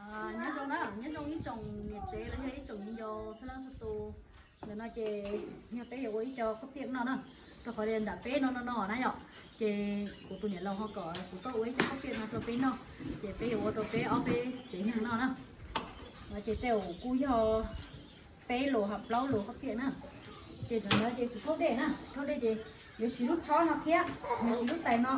Nyob zoo na, nyob zoo ib tsoom niam tsev los yog ib tsoom viv ncaus txhua leej txhua tus. Ntawm no ces yog peb yuav ua ib co khaub piaj noj na, rau qhov tias nram peb no no no na yom, ces kuv tus niam laus ho kom kuv tuaj ua ib co khaub piaj no rau peb noj, ces peb yuav ua rau peb ob peb tsev neeg noj na. No ces tej zaum kuj yog peb los ho plaub los khaub piaj na. Ces ntawm no ces kuv thaub dej na, thaub dej ces yuav siv lub tshob no thiab yuav siv lub tais no,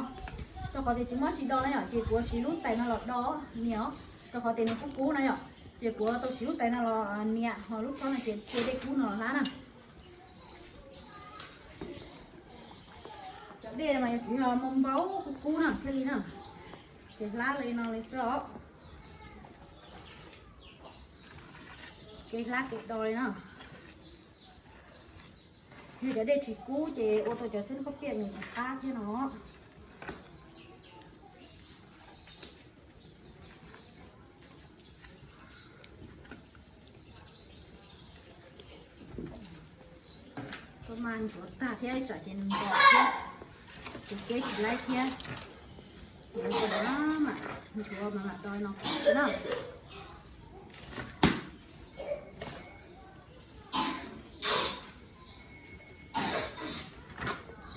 rau qhov tias tsis muaj tsis do na yom, ces kuv yuav siv lub tais no los do nias, rau qhov tias nws kub kub na yom, ces kuv tau siv lub tais no los nias, ho lub tshob no ces cia dej kub no los hlab na. Cov dej mas yuav tsum yog npau npau kub kub na thiaj li na, ces hlab li no li xwb os. Kev hlab kev do li na. Yog cov dej tsis kub ces ua tau cov xwb khaub piaj nws tsis qab thiab no. Txhob mas ntxuav tag thiab tsam ces nws npog thiab, ces keb tsis laib thiab. Ntxuav mas mam do no na.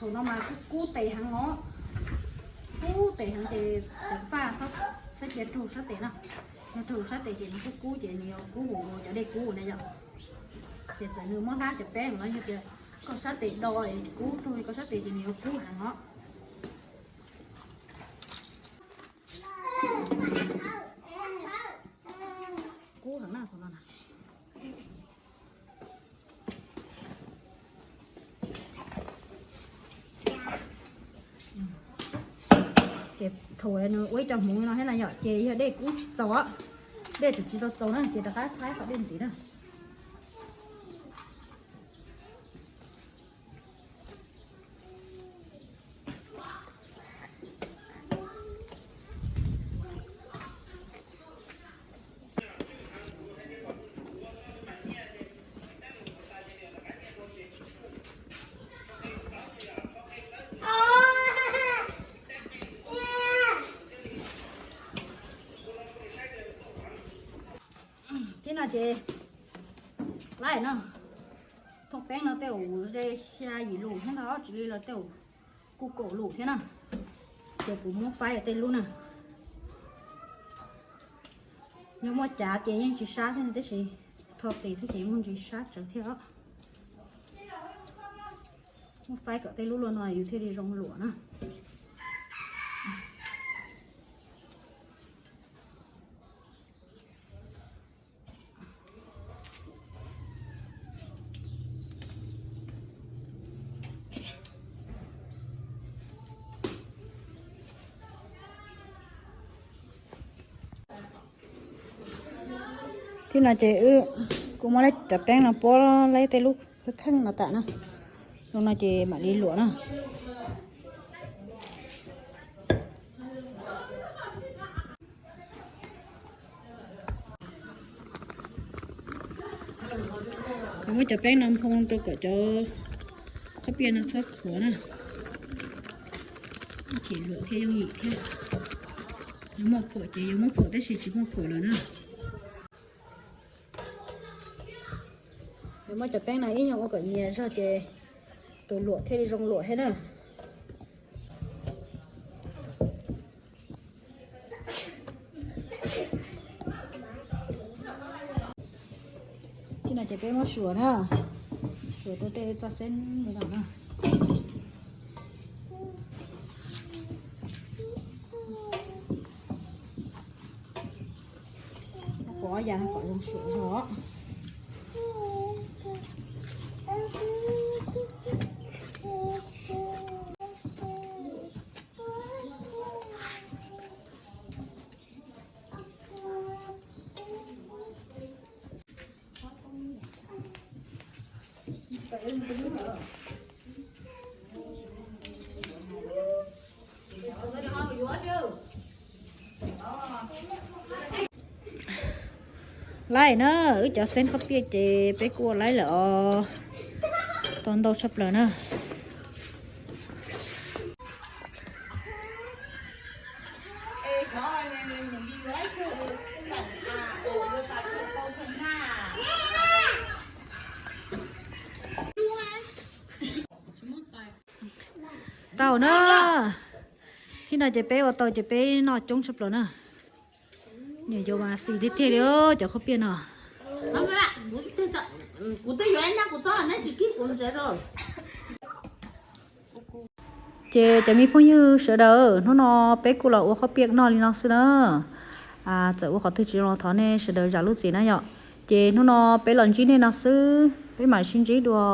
Thaum no mas kub kub tes heev os, kub tes heev ces ceev faj, txhob cia raug sab tes na. Yog raug sab tes ces nws kub kub ces nws yuav kub mus cov dej kub na yom. Ces txawm nws muab hlab cov peeb los yog tias koj sab tes do kub raug koj sab tes ces nws yuav kub heev os. Kub heev na thaum no na. Ces thaum nws ua ib co hmoov no thiab na yom, ces yog dej kub tsis txaus, dej tseem tsis tau txaus na ces rov qab txhab qhov dej ntxiv na. Thiab no ces laib no, thooj peeb no tej zaum ze xya yim lus thiab ntag, tsis li los tej zaum kuj kaum lus thiab na. Ces kuv muab faib tej lub na. Yog muaj cav ces yeej tsis sab thiab tab sis tho tes thiab ces muaj ntsis sab tsawv thiab os. Muab faib kom tej lub luaj no yus thiaj li zoo luam na. Thiab no ces wb kuj muab cov peeb no puab laib tej lub kheej no tas na. Zoo no ces mam li luam na. Muab cov peeb no nphoo rau kom cov khaub piaj no txhob qhuav na. Ces luam thiaj yooj yim thiab. Muaj phuam ces yuav muab phuam tab sis tsis muaj phuam lawm na. Yuav muab cov peeb no ib nyuag ua kom nyias zog ces tus luam thiaj li zoo luam thiab na. Thiab no ces peb muab suav na, suav rau tej txoj xeeb li no na. Kuv ob yav no kom zoo suav zog. Laib na, wb cov xeeb khaub piaj ces peb kuj ua laib lawm os. Tau ntau tshaj plaws na. Tau na. Thib no ces peb ua tau ces peb noj coob tshaj plaws na. Niam yau mas xis tiag tiag li cov khaub piaj no. Ces cov me phooj ywg sawv daws, hnub no peb kuj los ua khaub piaj noj li no xwb na. Txawm ua qhov twg tsis zoo los thov nej sawv daws zam lub txim na yom. Ces hnub no peb los ntsib nej no xwb, peb mam sib ntsib dua.